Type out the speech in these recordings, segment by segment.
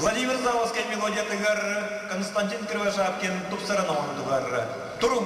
Владимир Заводскай мелодиятыгар Константин Кривошапкин тупсаран оҥордугар Туруҥ!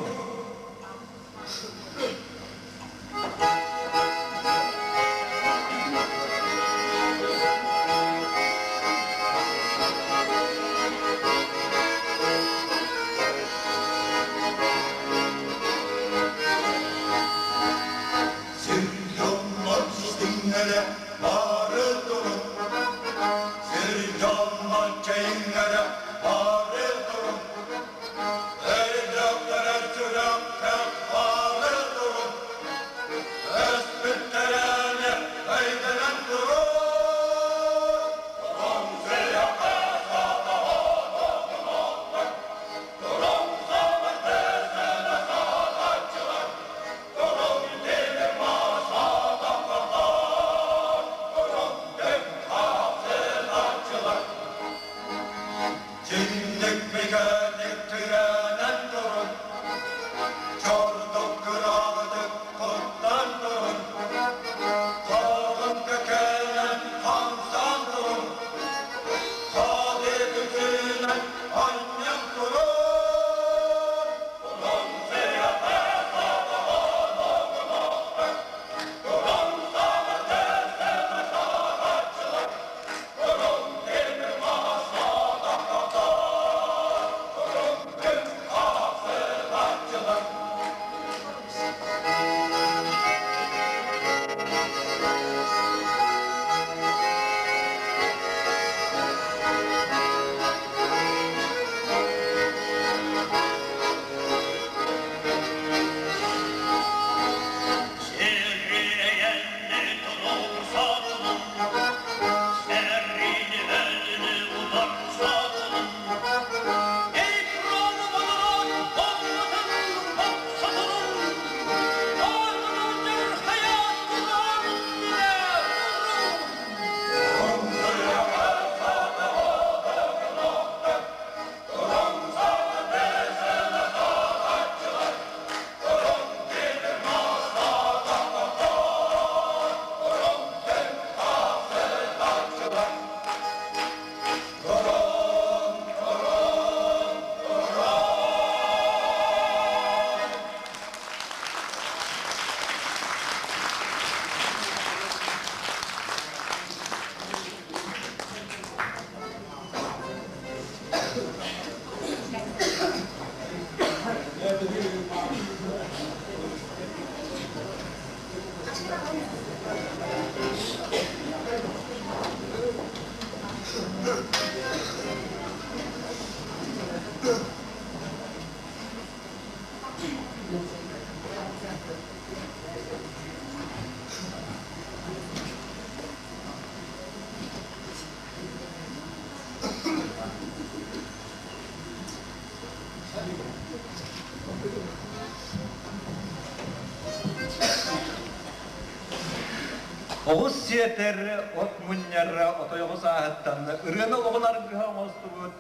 Оҕус сиэтэр, от мунньар отойоҕус ааһыттан ырыаны олоҕун аргыһа оҥостубут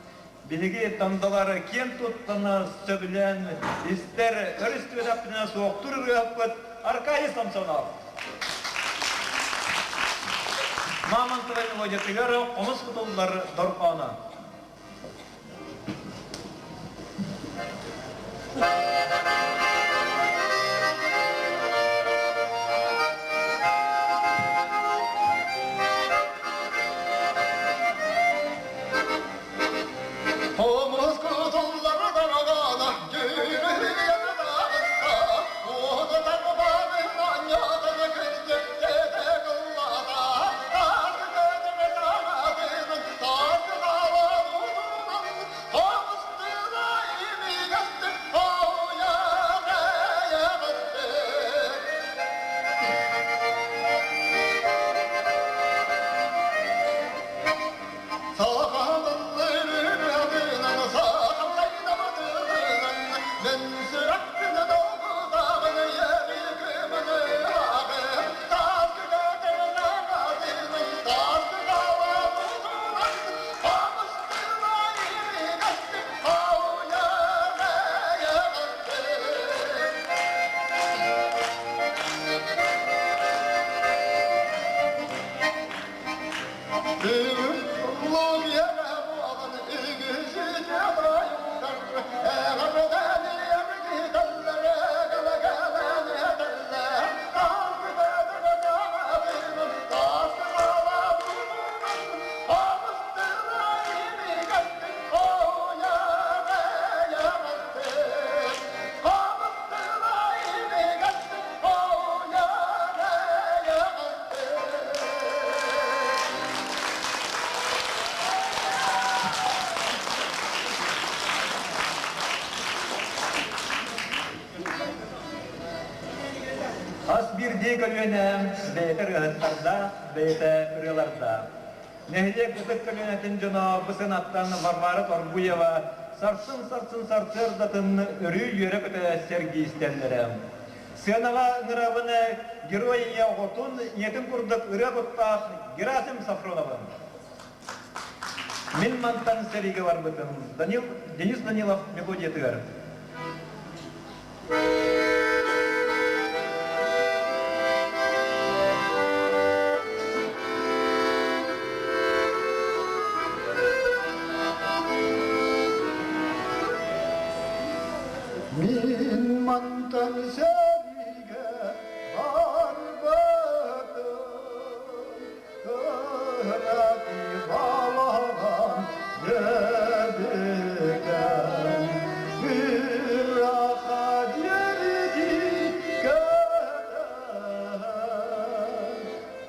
биһиги тандалар киэн туттана сөбүлээн истэр өрүс түөтэхпитинэ суохтуур ырыаһыппыт Аркадий Самсонов. Мамонтова мелодиятыгар хомус кутуллар дорҕооно. Хомус кутуллар дорҕооно дьүрүһүйэн таҕыста, уону тарбаҕын анньаатын кырдьык кыллата, тааргы таҥаратынан, тааргы хаалан утунан, хомус тыла имигэстик хоһуйар эйэҕэстик. Thank you. Oh, yeah. Хас биирдии көлүөнэ бэйэтэ ырыаһыттардаах, бэйэтэ ырыалардаах. Нэһилиэк ытык көлүөнэтин дьоно бу сынаттан Варвара Торгуева сарсын-сарсын сарсыардатын өрүү үөрэ-көтө сэргии истэллэрэ. Сыанаҕа ыҥырабын герой ийэ оҕотун ийэтин курдук ырыа куттаах Герасим Софроновын. Мин мантан сэриигэ барбытым Данил Денис Данилов мелодиятыгар. Мин мантан сэриигэ барбытым, кыракый балаҕан лэбикэн, ыраахха диэри кэтэн,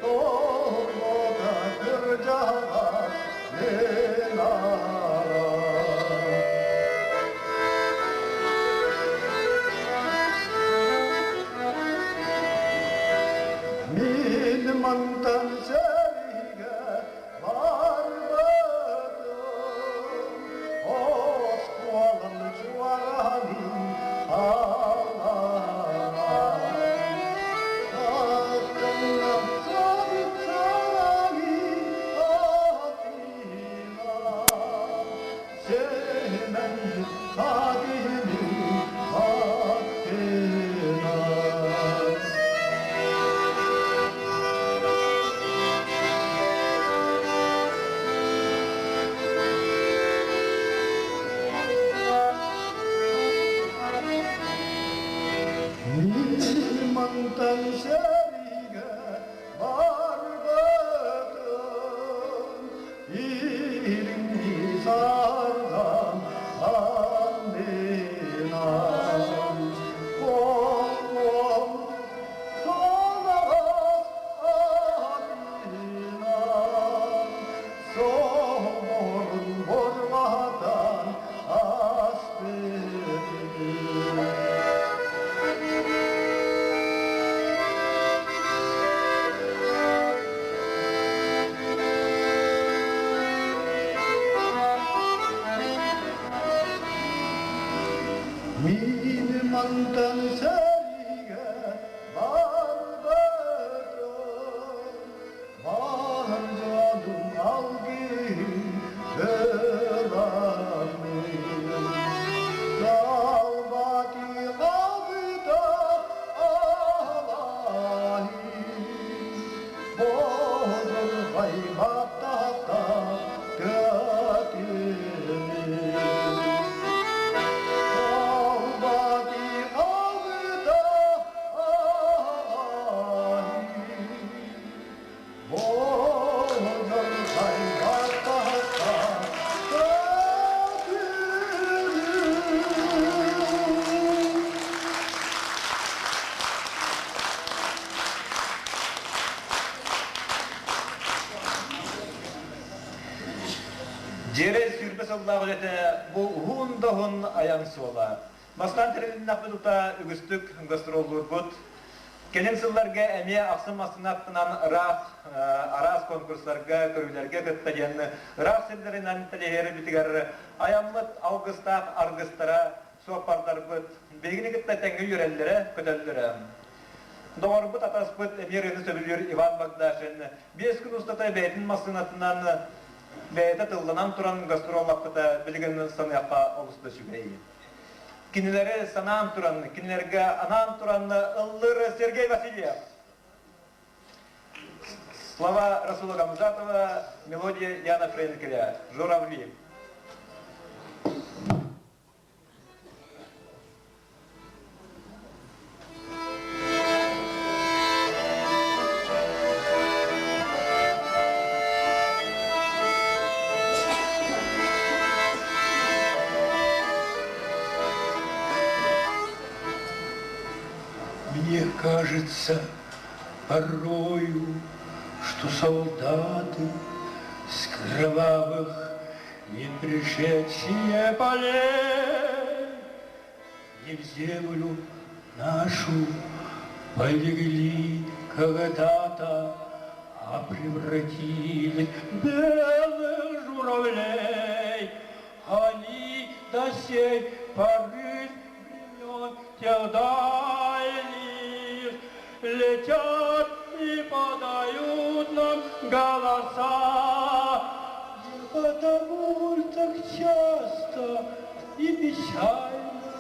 толлута кырдьаҕас мин аҕам. Мин мантан сэриигэ барбытым, оскуолам чуораанын хаалларан, аттанан сарыцарани атынан, Сэмэн Хадини аттынан. Мантан сэриигэ барбытым, илиҥҥи сарган аннынан. Коллом соноҕос атынан, соборун бурҕатан аспытым. Мин мантан сэриигэ барбытым, дьонун алгыһын ыламмын, Далбатыгабыта алаһын, Бодурҕай баттахта көтүнүн. Далбатыгабыта алаһын, Бодурҕай баттахта көтүнүн. Дьиэрэ 20 сыллаах үлэтэ бу уһун да уһун айан суола. Бастаан тэрилиннэхпит тута үгүстүк гастроллуурбут. Кэлин сылларга эмиэ ахсым массыынаттынан ыраах араас конкурстарга, көрүүлэргэ кытта диэн ыраах сирдэринэн тэлэһиэрбитигэр айаммыт алгыстаах аргыстара суоппардарбыт биһигини кытта тэҥҥэ үөрэллэрэ, көтөллөрө. Доҕорбут, атаспыт эмиэ ырыаны сөбүлүүр Иван Богдашин 5 күн устата бэйэтин массыынатынан бэйэтэ тылланан туран гастроллаппыта билигин саныахха олус да үчүгэй. Кинилэри санаан туран, кинилэргэ анаан туран ыллыыр Сергей Васильев. Слова Расула Гамзатова, мелодия Яна Френкеля, «Журавли». Мне кажется порою, что солдаты с кровавых не пришедшие полей не в землю нашу полегли когда-то, а превратились в белых журавлей. Они до сей поры времен тех дальних летят и подают нам голоса. Не потому ль так часто и печально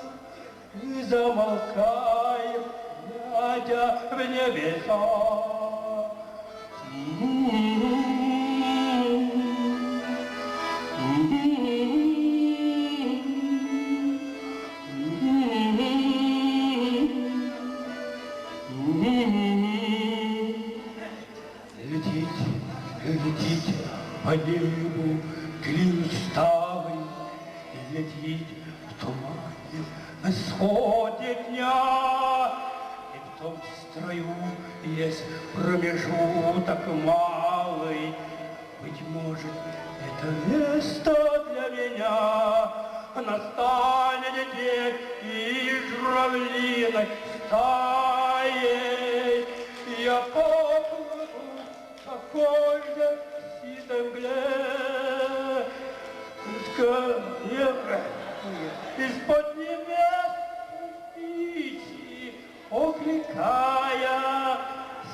мы замолкаем, глядя в небеса. Летите, летите по небу клин усталый, летит в тумане на исходе дня. И в том строю есть промежуток малый. Быть может, это место для меня. Настанет день и журавлиной стаей я поплыву в такой же сизой мгле. Из-под небес птичьи, окликая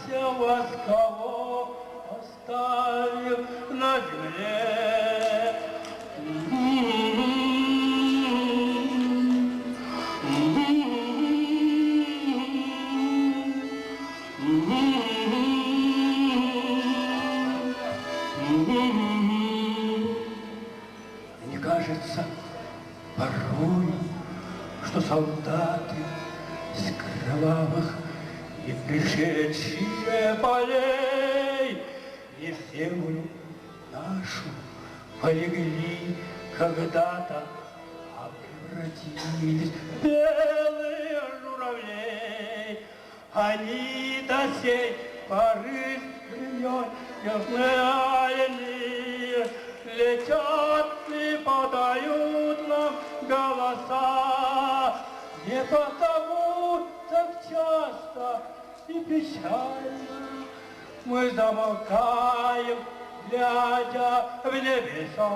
все вас, кого оставил на земле. Мне кажется порой, что солдаты с кровавых не пришедшие полей не в землю нашу полегли когда-то, а превратились в белых журавлей. Они до сей поры времен летят и подают нам голоса. Не потому так часто и печально мы замолкаем, глядя в небеса.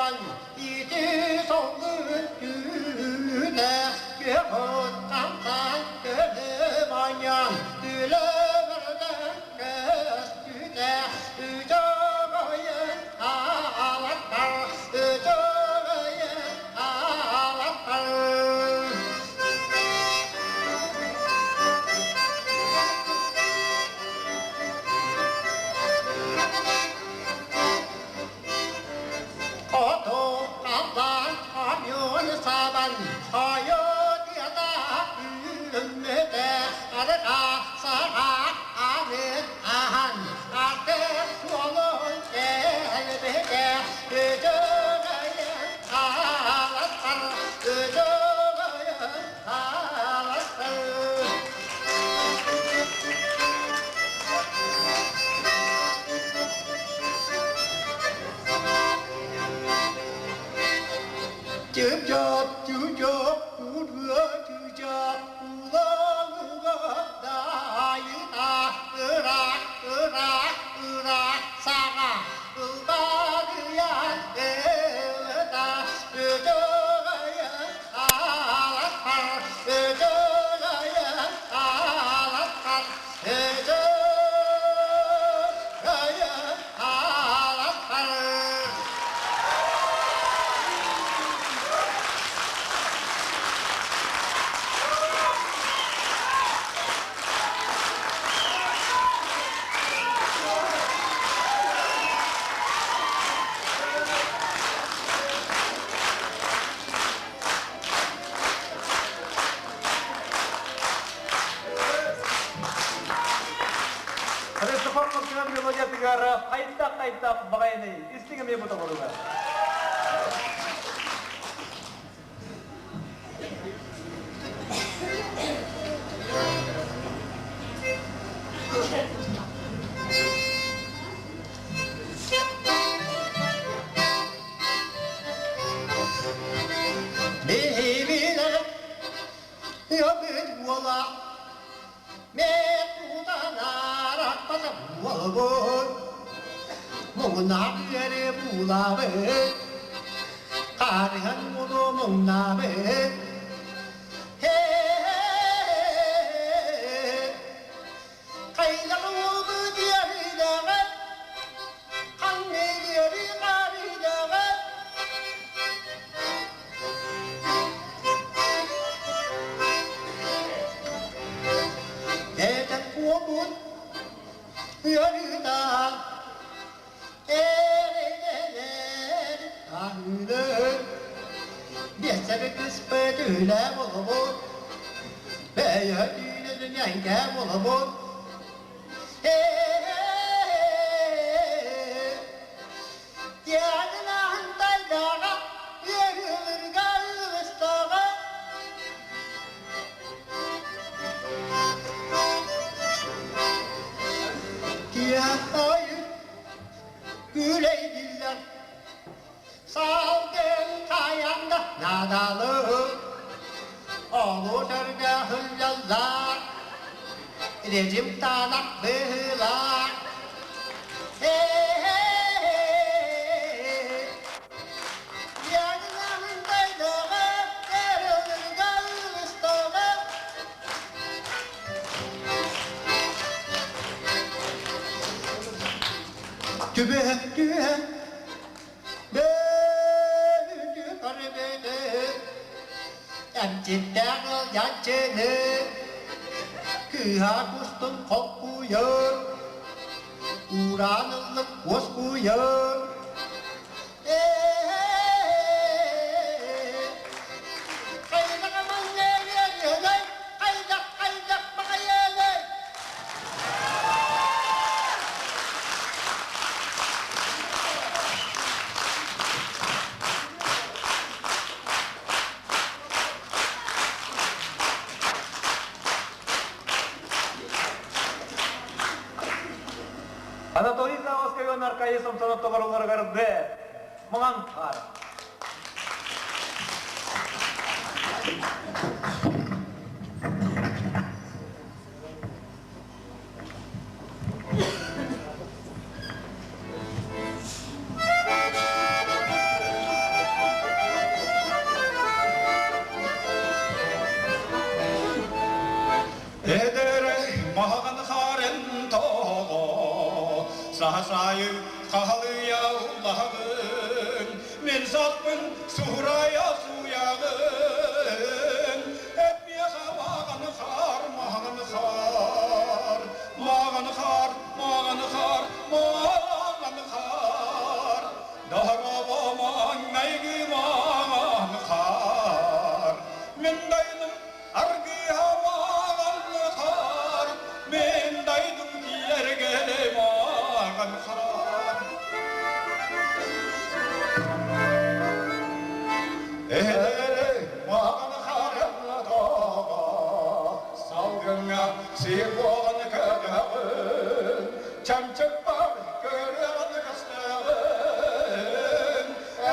сабан ити солгун түүнэ күөхөт хамсан көлө маньян түлөбөрдөн көстүнэ үтөгөйөн алаттар үтөгөйөн алаттар. Хоту халлаан хомьюн сабан хойутуйата үүммүтэ арыга саҕа арын аһан артык суолун тэлбитэ үтүгүйэн хаалаттар үтүгүйэн хаалаттар. Chụp chụp chụp Христофор Лукинов мелодиятыгар хайдах-хайдах баҕайыный истиҥ эмиэ бу толоругар. Биһибилэр ябыт буола Мекутанарахпата буолбут муҥнаах үөрэ буулаабыт хаарыһан муну муҥнаабыт хайдах уолбут үөрүүдэҕэ ханна үөрүү хаарыйдаҕа Этэн куобут үөрүүдээх эр аһыылын биэсэри кыспыт үлэ болобут бэйэ түүнүн ньэҥкэ болобут Тиэҕинэһин тайдаҕа үөрүүлэргэ ылыстаҕа Тиэхайы күлэйдиллэр салгын хайанда надалы олус өргө сылдьаллар режим таанах быһыылаах Түбэһэ түһэ бөлүнү көрбүтү эмчиттээх ыалдьааччыны кыыһа кустун холкуйар Ураан ыллык уоскуйар Хайдах хайдах баҕайыалай Анатолий Заводскай уонна Аркадий Самсонов толоруларыгар Д. Маҥан хаар. Саха саайы хаһалыйа улаһабын, Мин саппын суһурайа сууйаҕын. Эппиэхэ мааҕаны хаар, мааҕаны хаар, Мааҕаны хаар, мааҕаны хаар, мааҕаны хаар. Дорообо маҥнайгы мааҕан хаар. Мин дайдым аргыһа мааҕан хаар, Мин дайдым киэргэлэ мааҕан хаар. Эһэлэри мааҕан хараҥа салгыҥҥа сир буолан көтөҕүн, Чанчык бар көрөҕүн көстөҕүн.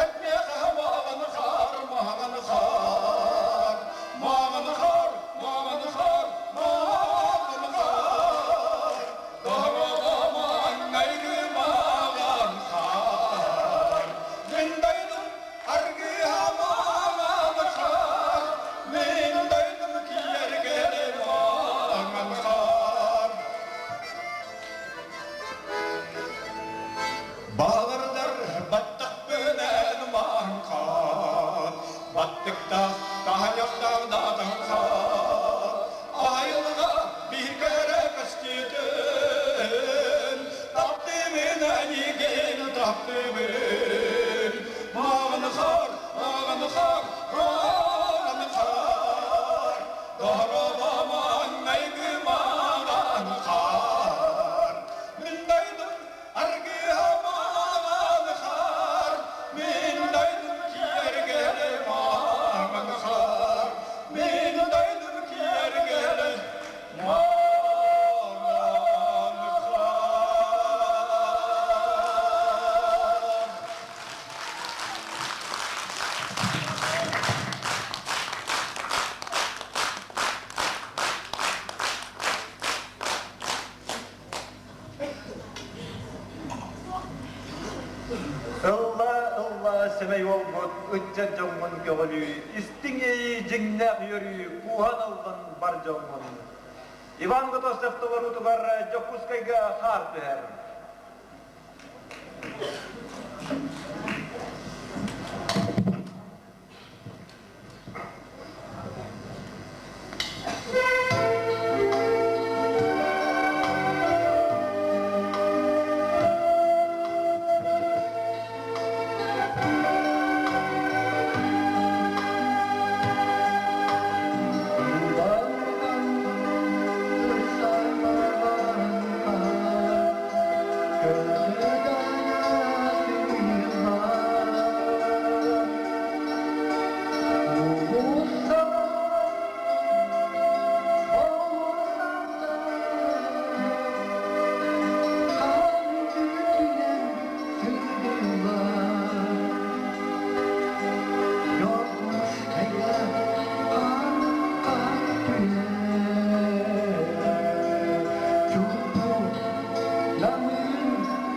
Этмиэхэ мааҕан хаар, мааҕан хаар, мааҕан хаар, мааҕан хаар, мааҕан хаар. Дорообо маҥнайгы мааҕан хаар. Мин дойдум аргыһа мааҕан хаар, Мин дойдум киэргэлэ мааҕан хаар. Баҕардар баттахпынан маҥхан, Баттыктаах таһайахтаах наатаҥхан, Айылҕа биир кэрэ көстүүтүн, Таптыыбын эйигин, таптыыбын. Маҕан хаар, маҕан хаар, маҕан хаар, Дорообо маҥнайгы маҕан хаар. Мин дойдум аргыһа маҕан хаар, Мин дойдум киэргэлэ маҕан хаар, Мин дойдум киэргэлэ маҕан хаар. Ылла, ылла, сэмэй уолбут, ыччат дьоҥҥун көҕүлүү, истиҥ иэйии, дьиҥнээх үөрүү, кууһан ыллын бар дьоҥҥун. Иван Готовцев толоруутугар Дьокуускайга хаар түһэр. Намыын.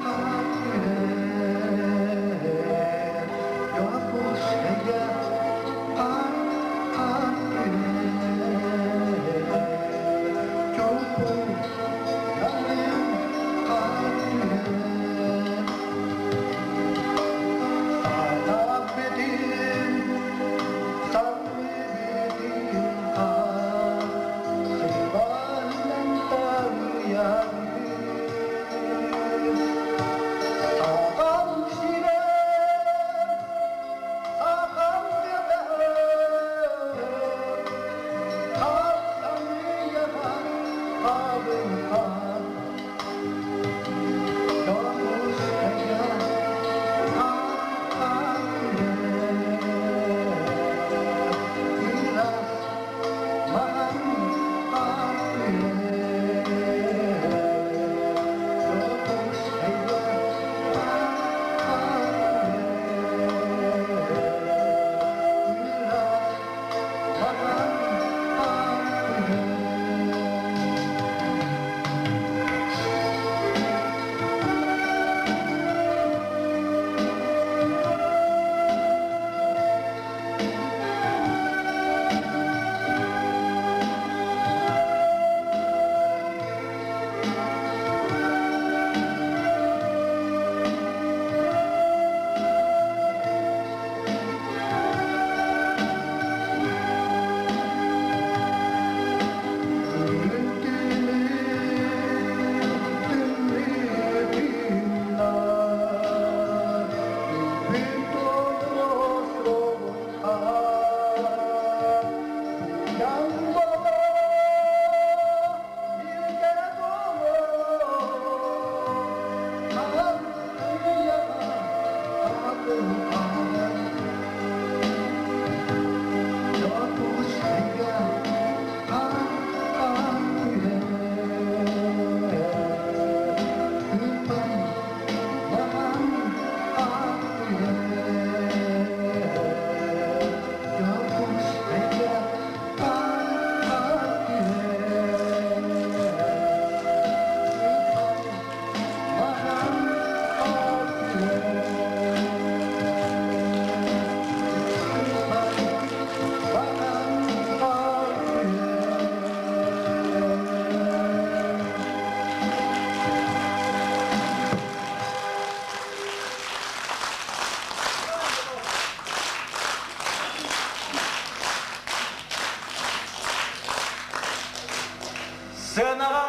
Сыанаҕа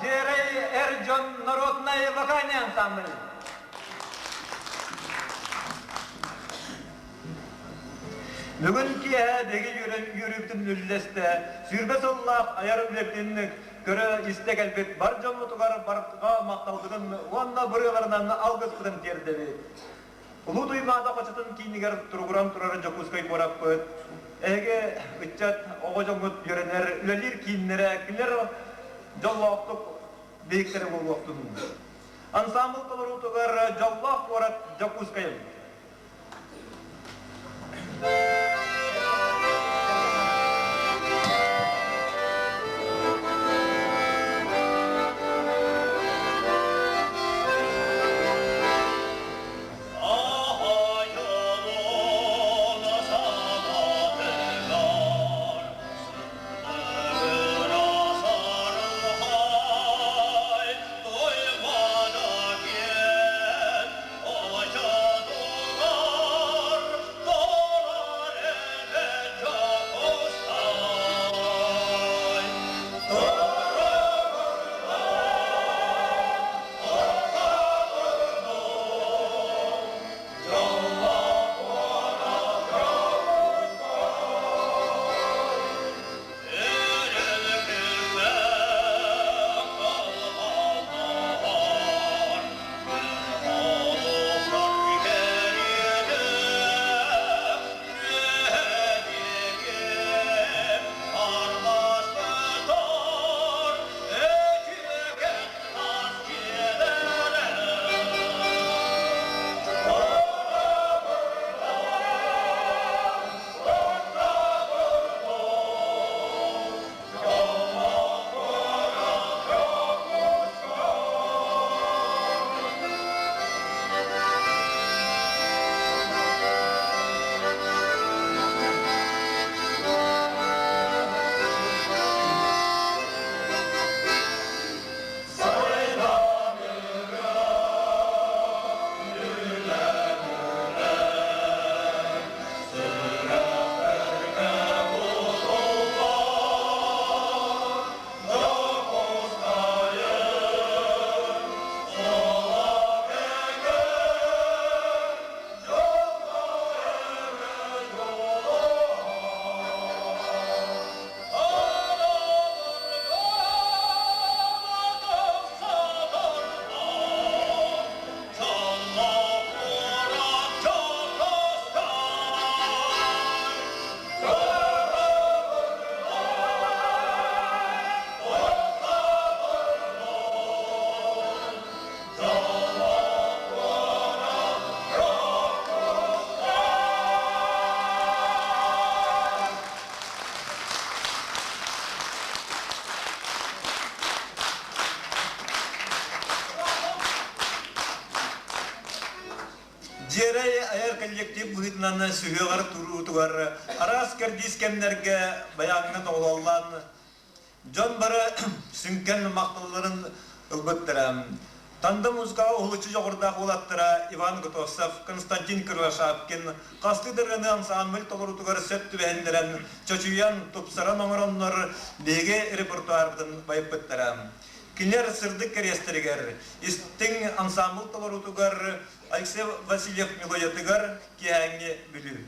Дьиэрэй эр дьон народнай вокальный ансамбль. Бүгүн киэһэ биһиги үөрүүбүтүн үллэстэ, 20 сыллаах айар үлэбитин көрө-истэ кэлбит бар дьоммутугар барҕа махталбытын уонна бырыаларынан алгыспытын тиэрдэбит. Улуу Туймаада хочотун киинигэр туругуран турар Дьокуускай куораппыт, эһиги ыччат оҕо дьоҥҥут үөрэнэр, үлэлиир кииннэрэ, кинилэр дьоллоохтук биһиктэрэ буолуохтун. Ансаамбыл толоруутугар дьоллоох куорат Дьокуускайым. Дьиэрэй айар коллектив быһыытынан сүһүөҕэр туруутугар араас кэрдиис кэмнэргэ байааҥҥа тоҕололлон Дьон бары сүҥкэн махталларын ылбыттара. Танда музыкаҕа уһулуччу дьоҕурдаах уолаттара Иван Готовцев, Константин Кривошапкин хастыы да ырыаны ансаамбыл толоруутугар сөп түбэһиннэрэн, чочуйан, тупсаран оҥороннор биһиги репертуарбытын байыппыттара. Кинилэр сырдык кэриэстэригэр, истиҥ ансаамбыл толоруутугар Алексей Васильев мелодиятыгар киэһээҥҥи Бүлүү.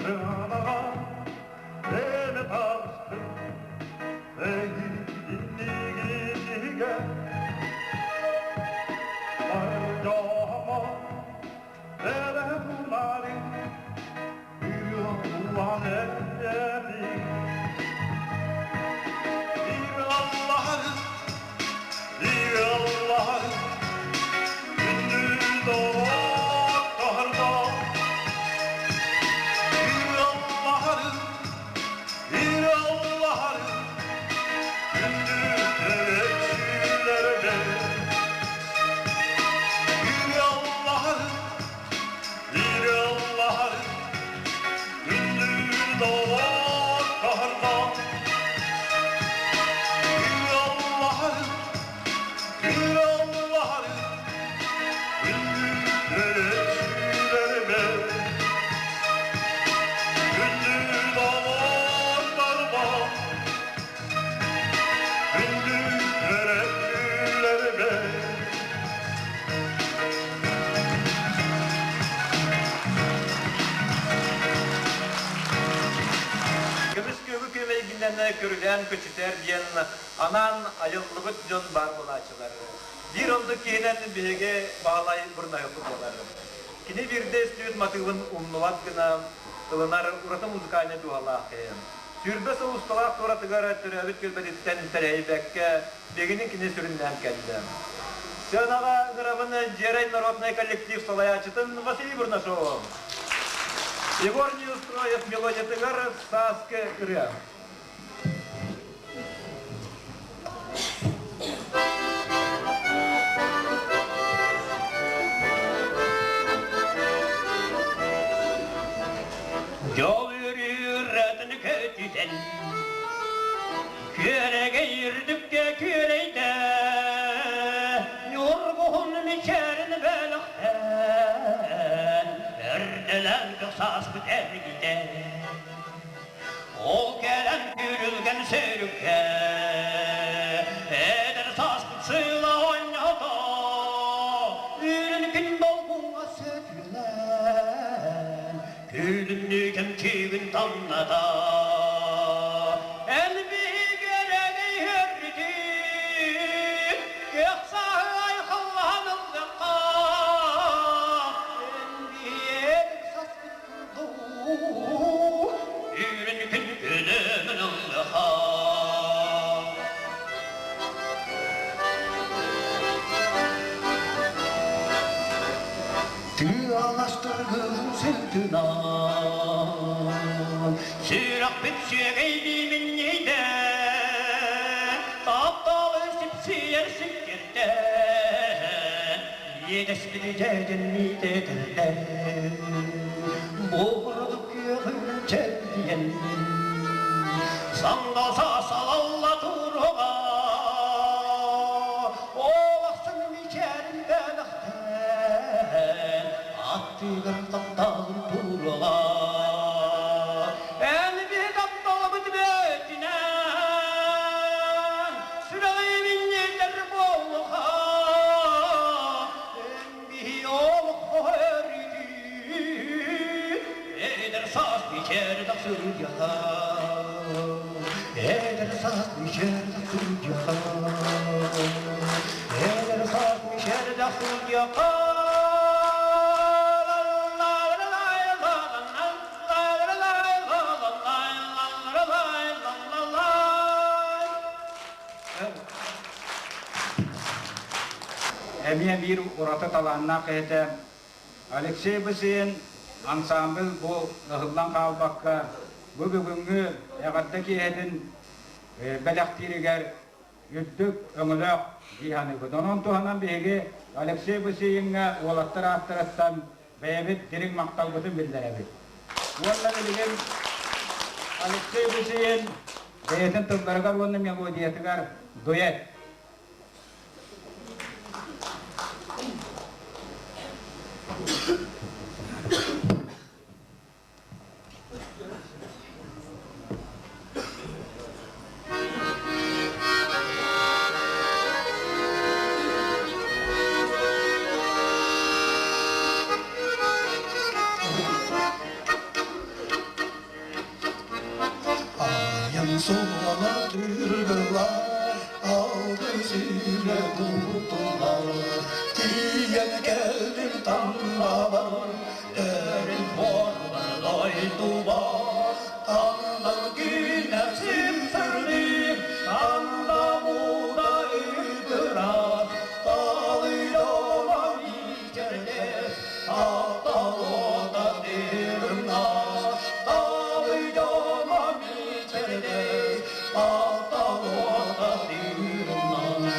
Сыанаҕа бэйэни таҕыстым, эйигинниги бар дьомо бэлэхуларын ырыалаан эбит. Bir Allah'ın, bir Allah'ın gündü doğarda. Bir Allah'ın, bir Allah'ın gündü teveccühlerde. Bir Allah'ın, bir Allah'ın gündü doğarda. Bir Allah'ın, bir Allah'ın gündü teveccühlerde. Gündü dağlarda, gündü teveccühlerde. Көмүс күөгү күөмэйгинэн көрүлээн көчүтэр диэн анаан айыллыбыт дьон баар буолааччылар. Биир оннук киһинэн биһиги Баһылай Бурнаһыппыт буолар. Кини биирдэ истибит матыыбын умнубат гына ылынар ураты музыкальнай дууһалаах киһи. 20 сыл усталаах туоратыгар төрөөбүт түөлбэтиттэн тэлэһийбэккэ, биһигини кини сүрүннээн кэллэ. Сыанаҕа ыҥырабын Дьиэрэй народнай коллектив салайааччытын Василий Бурнашову. Егор Неустроев мелодиятыгар «Сааскы ырыа». Дьол үрүрэтин көтүтэн, Күөрэгэй үрдүккэ күөрэйдэ, Ньургуһун мичээрин бэлэхтээн, Эрдэлээн сааспыт эргитэ. Ол кэлэн күрүлгэн сөрүккэ, Эдэр сааспыт сыла оонньото, Үрүн күн долгуҥҥа сөтүөлээн, Күлүмнүү кэмчигин тамната. Эн биһигэрэгэй hөррүтүн, Көх сааһы айхаллаһан ыллахха, Эн биһиэдэр саспыт курдук, Үрүн күн күлүмүн ыллаха. Тыаластыргын сытынан, Сүрэхпит сүөгэйдии минньийдэ, Тапталы сипсийэр сиккирдэ, Иэдэспит дьэдьэн миитэтэллэ. Буурдук күөҕүн чэлгийэн, Сандал салалла туруга, Ол ахсын мичээрин бэлэхтээн, Аттыгар тапталын туруга. Эн биһи тапталбыт бөтүнэн, Сүрэҕи минньитэр буоллуха, Эн биһи олоххо өрүтүн, Эдэр саас мичээр тахсыйаха. Эдэр саас мичээр тахсыйаха. Эдэр саас мичээр тахсыйаха. Эмиэ биир ураты талааннаах киһитэ Алексей Бысыин ансамбль бу ыһыллан хаалбакка бу бүгүҥҥү эҕэрдэ киэһэтин бэлэхтииригэр үрдүк өҥөлөөх дии саныыбыт. Онон туһанан биһиги Алексей Бысыиҥҥа уолаттар ааттарыттан бэйэбит дириҥ махталбытын биллэрэбит. Уонна билигин Алексей Бысыин бэйэтин тылларыгар уонна мелодиятыгар дуэт. Суолар тыргылар, алды сире кутулар. Тиийэн кэлдим Тандабар, эрин буордар дойдубар. Тандам күнэ симсырды, тандам уда ыдырар. Талыйдома мичердес, тапталота дырымнас. Талыйдома мичердес, тапталота дырымнас.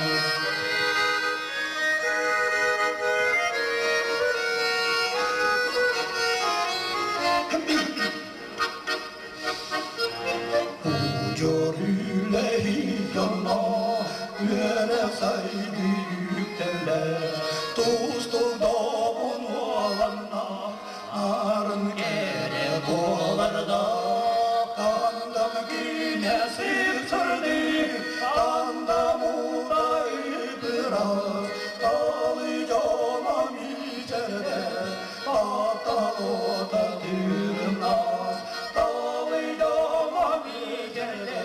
Ucor үлэһи дьонно, үөрэх сайды үктэллэ, тустуу добун уоланна, арын кэрэ буоларда. Тандам күнэ сып-сырдык, тандам уута ып-ыраас, талыйдьоно мичээрдэ, тапталота тырымнас. Талыйдьоно мичээрдэ,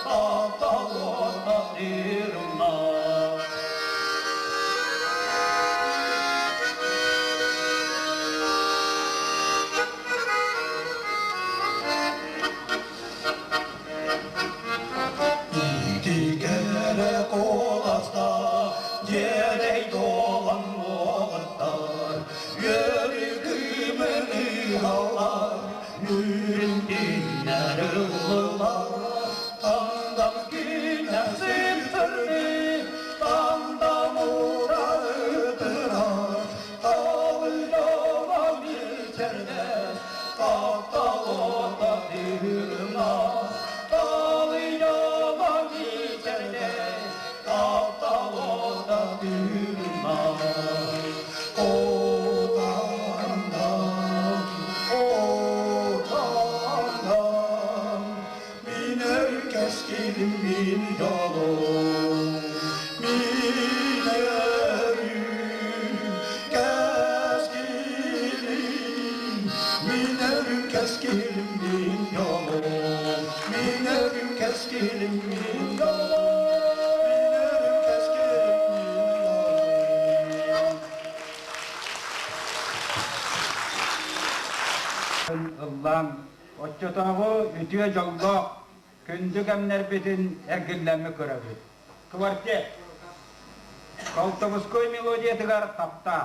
тапталота тырымнас. Ити кэрэ куоласта, дьиэрэй дуолан уолаттар, үөрүү халлар, үрүн түүннэр ыллылар. Тандам күнэ сып-сырдык, тандам уута ып-ыраас, талыйдома мичээрдэс, тапталота тырымнас. Талыйдома мичээрдэс, тапталота тырымнас. О, Тандам, о, Тандам, мин кэскилим, мин дьолум, мин кэскилим, мин кэскилим, мин дьолум, мин кэскилим, мин дьолум, мин кэскилим, мин дьолум. Ыллаан, оччотооҕу үтүө дьоллоох күндү кэмнэрбитин эргиллэмми көрөбүт. Квартет. Колтобуской мелодиятыгар таптаа.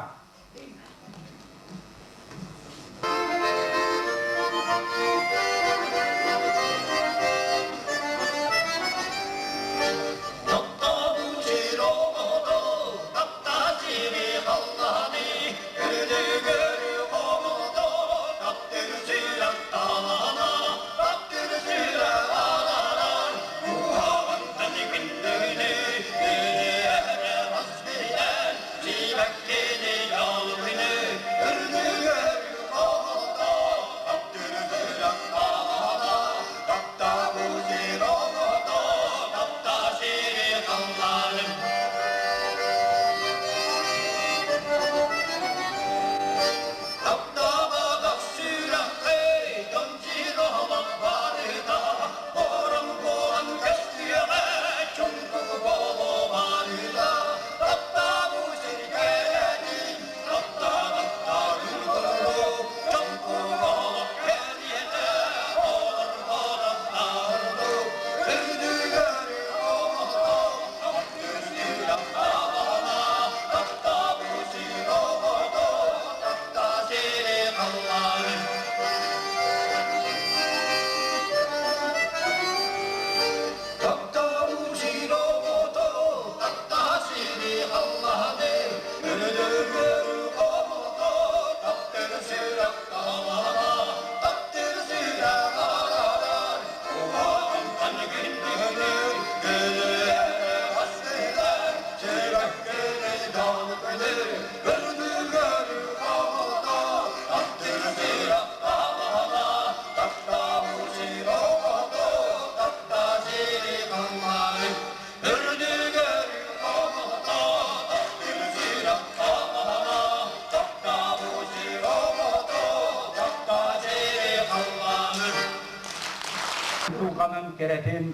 ахтылҕанын кэрэтин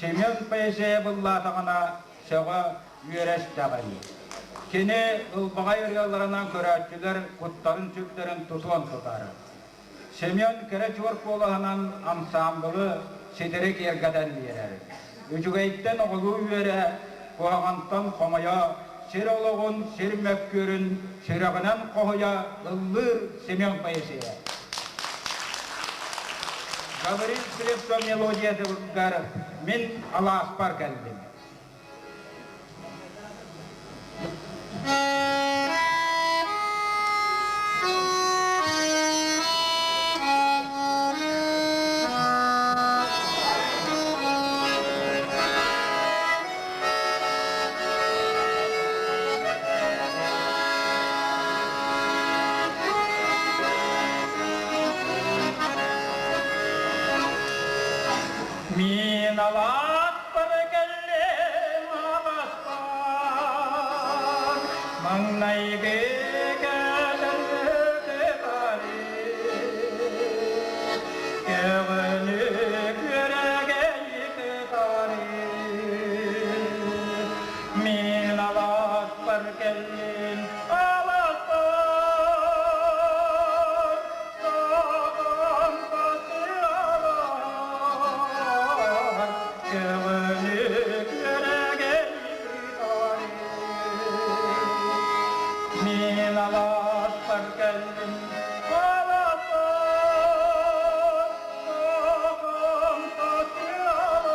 Семен Поэзия быллаатаҕына сөҕө үөрэ истэҕин. Кини ылбаҕай ырыаларынан көрөөччүлэр куттарын-сүрдэрин тутуон тутар. Семен кэрэ чуор куолаһынан ансаамбылы ситэри киэргэтэн биэрэр. Үчүгэйтэн оҕолуу үөрэ, куһаҕантан хомойо, сир олоҕун, сир мөккүөрүн сүрэҕинэн хоһуйа ыллыыр Семен Поэзия. Гаврил Слепцов мелодиятыгар мин алааспар кэллим. Мин алааспар кэллим алааспар, маҥнайгы кэлэргитари, көҕөнү күөрэгэйи кытары. Мин алааспар кэллим алааспар, саҕам сатыалар, көҕөнү күөрэгэйи кытары. Мин алааспар кэллим алааспар, саҕам сатыалар.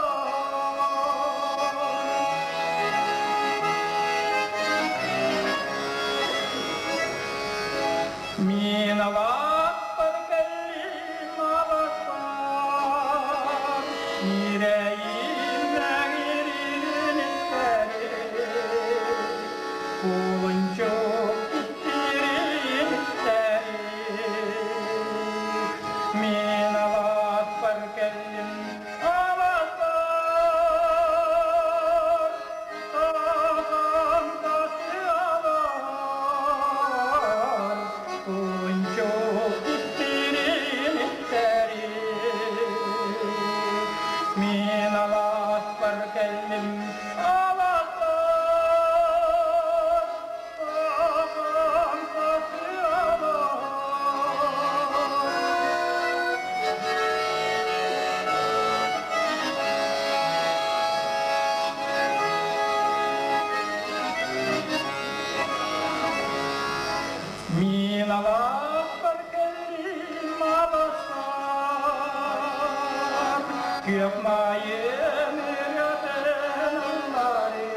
Мин алааспар кэллим алааспар, мирэйим мэҥирин истэри, кулунчук истирин истэри. Мин алааспар кэллим алааспар, саҕам тасыалар, кулунчук истирин истэри. Мин алааспар кэллим алааспар, саҕам тасыалар. Мин алааспар кэллим алааспар, күөх маайым ырыатын ыллаары,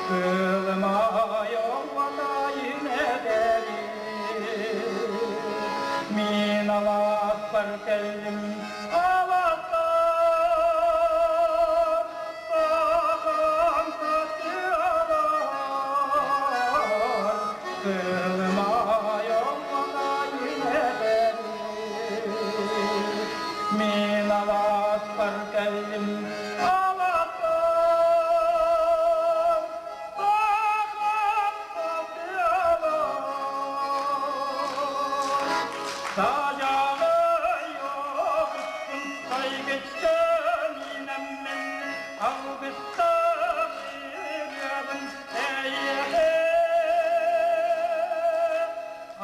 кылымай оҕотайын этэри. Мин алааспар кэллим алааспар, саҕам сатыалар, кылымай оҕотайын этэри. Мин алааспар кэллим алааспар, саҕам сатыалар. Саадьаҕай оҕуспун сайгыччан иинэммин, алгыстаах ырыабын эйиэхэ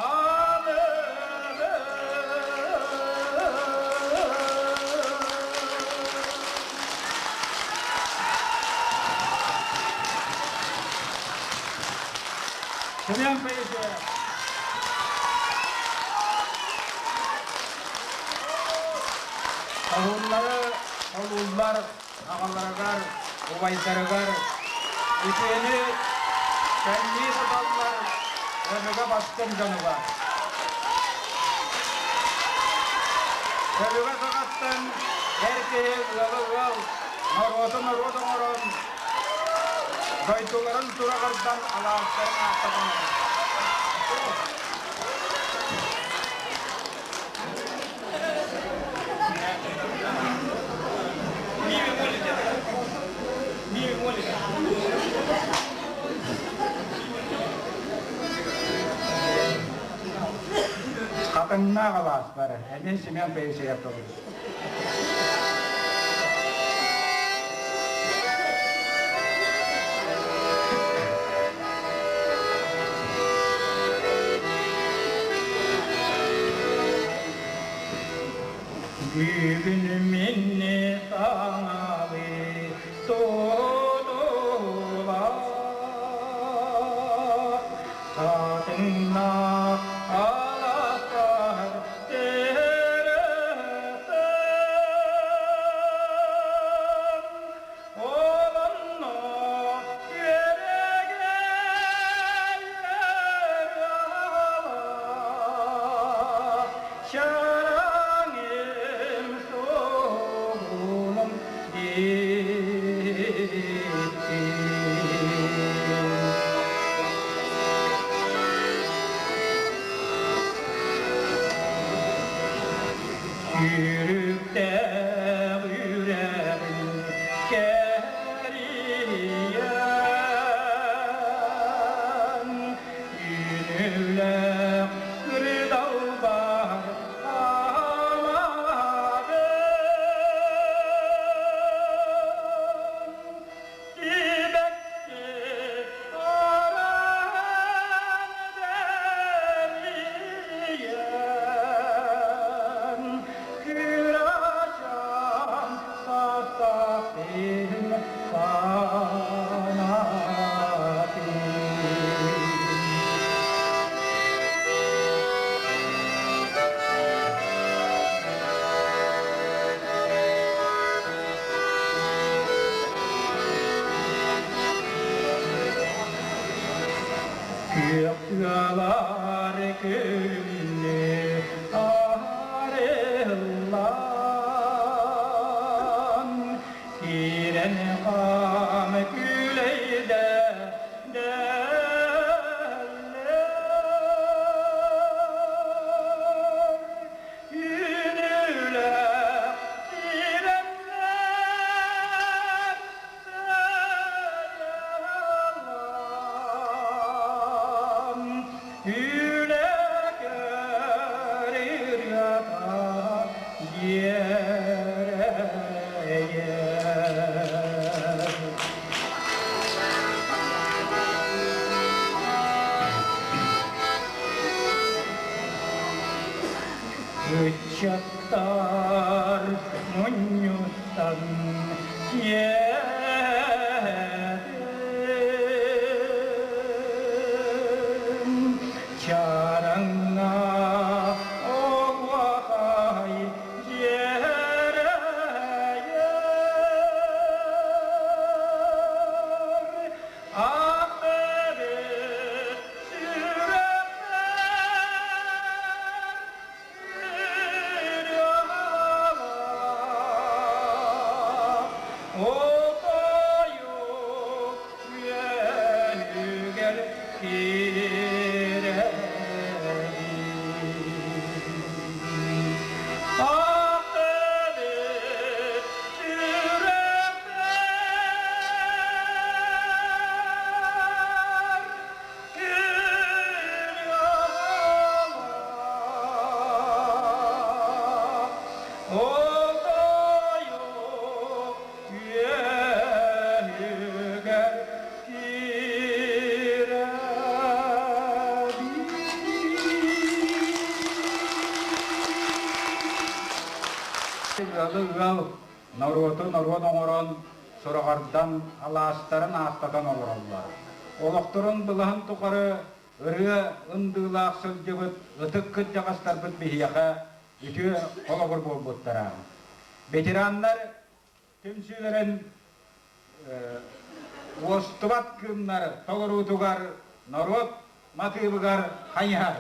аныыбын. Семен Поэзия. Хоһууннары холууллар аҕаларыгар, убайдарыгар үтүөнү кэллии туталлар өбүгэ бастыҥ дьонугар. Өбүгэ саҕаттан эр киһи ыалы ыал, норуоту норуот оҥорон, дойдуларын тураҕырдан алаастарын ааттатан Хатыҥнаах алаас бар, эмиэ Семен Поисеев толору. Бүгүн минни саҥалыы тутула Хатыҥнаах алаастар тересен Олонно үөрэгэй Чараҥым суолунан диттим. Сүүрүктээх үрэҕин кэрийэн, Үүнүүлээх кырдалбар хаамабын. Сибэкки араан бэрийэн, Кырачаан састаахтын санаатын. Күөх тыалар күлүмнү арыллан, Киирэн хаам күлэйдэ Үнүлэх сирэмнэр саяллан, Үлэкэр ырыата дьиэрэйэр. Ыччаттар мунньустан сиэтин, Чараҥҥа оһуохай дьиэрэйэр. Ахтыбыт сүрэхпэр Отойук үөһүгэр киирэбин. Ахтыбыт сүрэхпэр Үөһүгэр киирэбин. Ыалы ыал, норуоту норуот оҥорон, сураҕырдан, алаастарын ааттатан олороллор. Олохторун былаһын тухары ырыа ындыылаах сылдьыбыт ытык кырдьаҕастарбыт биһиэхэ үтүө холобур буолбуттара. Ветераннар түмсүүлэрин уостубат кыымнар толоруутугар норуот матыыбыгар хайыһар.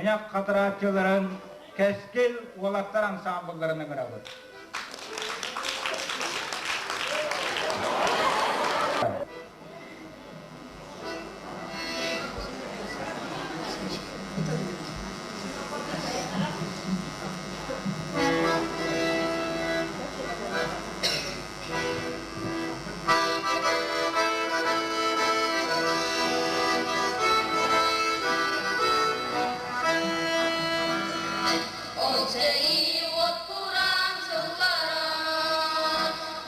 Сэтиэнэх хатырааччыларын Кэскил уолаттар ансаамбылларын ыҥырабыт. Ол сэрии уот кураан сыллара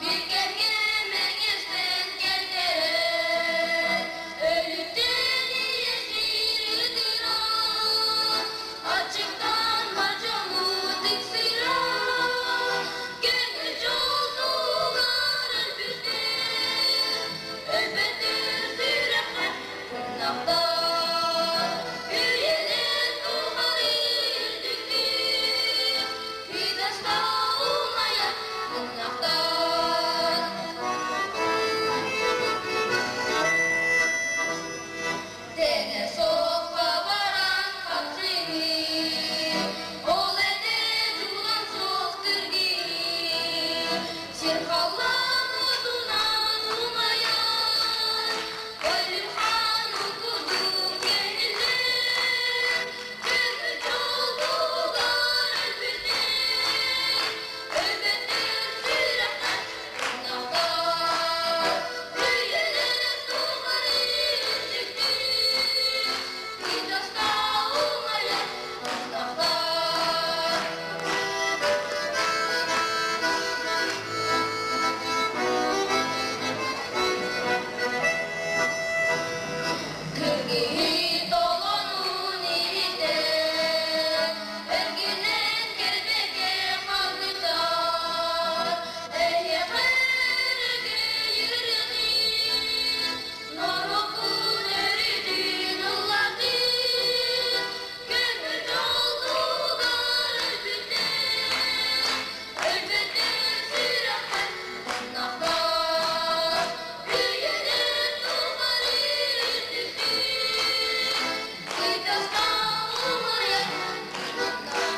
биир кэмҥэ мэҥэстэн кэлтэрэ, өлүктэн ийэсиир ытыра, аччыктаан бар дьону тиксирэ, көҥүл дьол туһугар өлбүттэр, өлбөттөр сүрэххэ тыынахтар, үйэлэр тухары үрдүктүк, күүдэстэ умайар мунньахтар. Тэҥэ суохха баран хапсыһыы, ол этэ дьулан суох кыргыы, сир халлаан уотунан умайан, Өлүхан курдук кэллэр, көмө дьолугар өлбүттэр, өлбөттөр сүрэхтэр тыынахтар, үйэлэр тухары үрдүктүк, кыйдаста умайар муннахтар. Кыргыһыы толонун иһитэн, эргинэн кэлбэккэ хаалбыттар. Эһиэхэ өрөгөй норуоккун өрүтүн ыллатыы, көҥүл дьолгугар өлбүттэр, өлбөттөр сүрэхтэр муннахтар, үйэлэр тухары үрдүктүк, кыйтаста умайар муннахтар.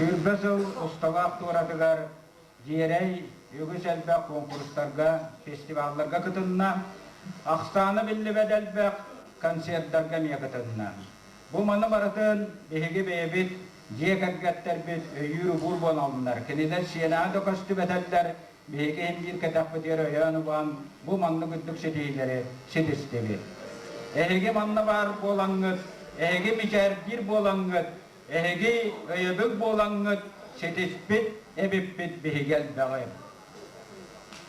20 сыл усталаах туоратыгар Дьиэрэй үгүс элбэх куонкурустарга, фестивалларга кытынна, ахсаана биллибэт элбэх концерттарга эмиэ кытынна. Бу маны барытын биһиги бэйэбит дьиэ кэргэттэрбит өйүүр-убуур буолаллар. Кинилэр сиэнэҕэ да көстүбэтэллэр, биһиги иһин биир кэтэхпитигэр өйөөн-убаан бу маннык үрдүк ситиһиилэри ситистибит. Эһиги манна баар буолаҥҥыт, эһиги мичээрдиир буолаҥҥыт, эһиги өйөбүл буолаҥҥыт ситиспит эбиппит биһиги элбэҕи.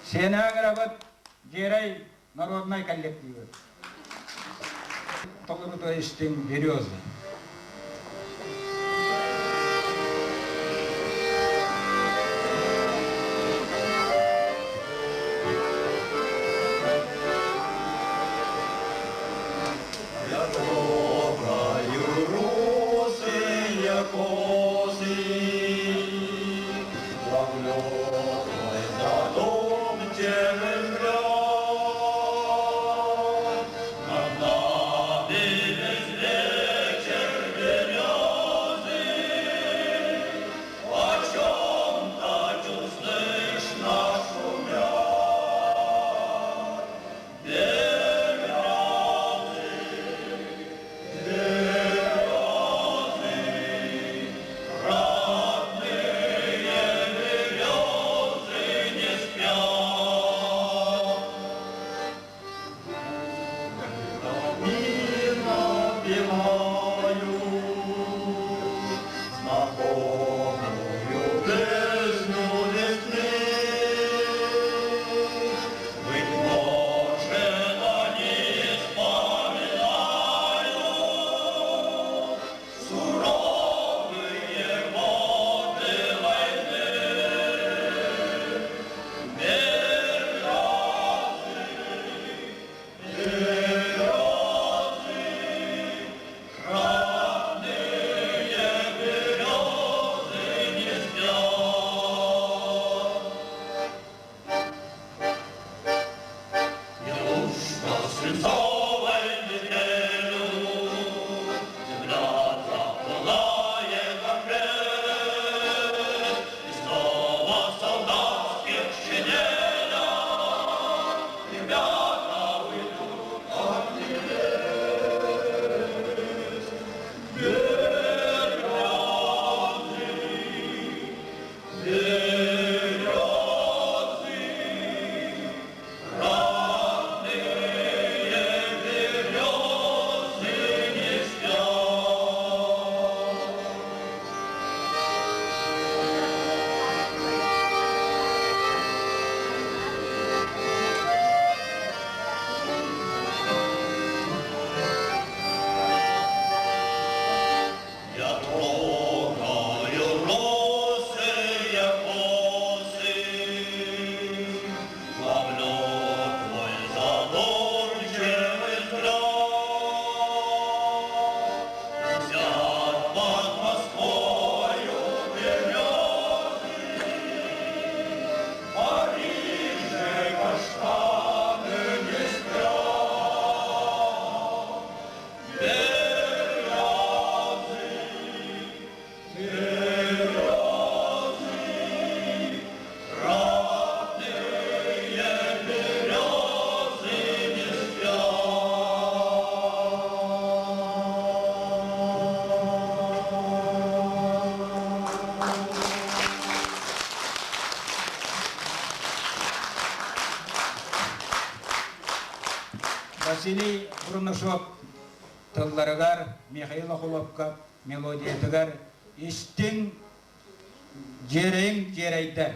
Сиэнэҕэ ыҥырабыт Дьиэрэй народнай коллективы. Толорута истиҥ «Береза». Я трогаю русые косы, ловлю твой задумчивый взгляд. Над нами безвечный Василий Бурнашов тылларыгар, Михаил Охлопков мелодиятыгар истиҥ дьиэрэйиҥ дьиэрэйдэр.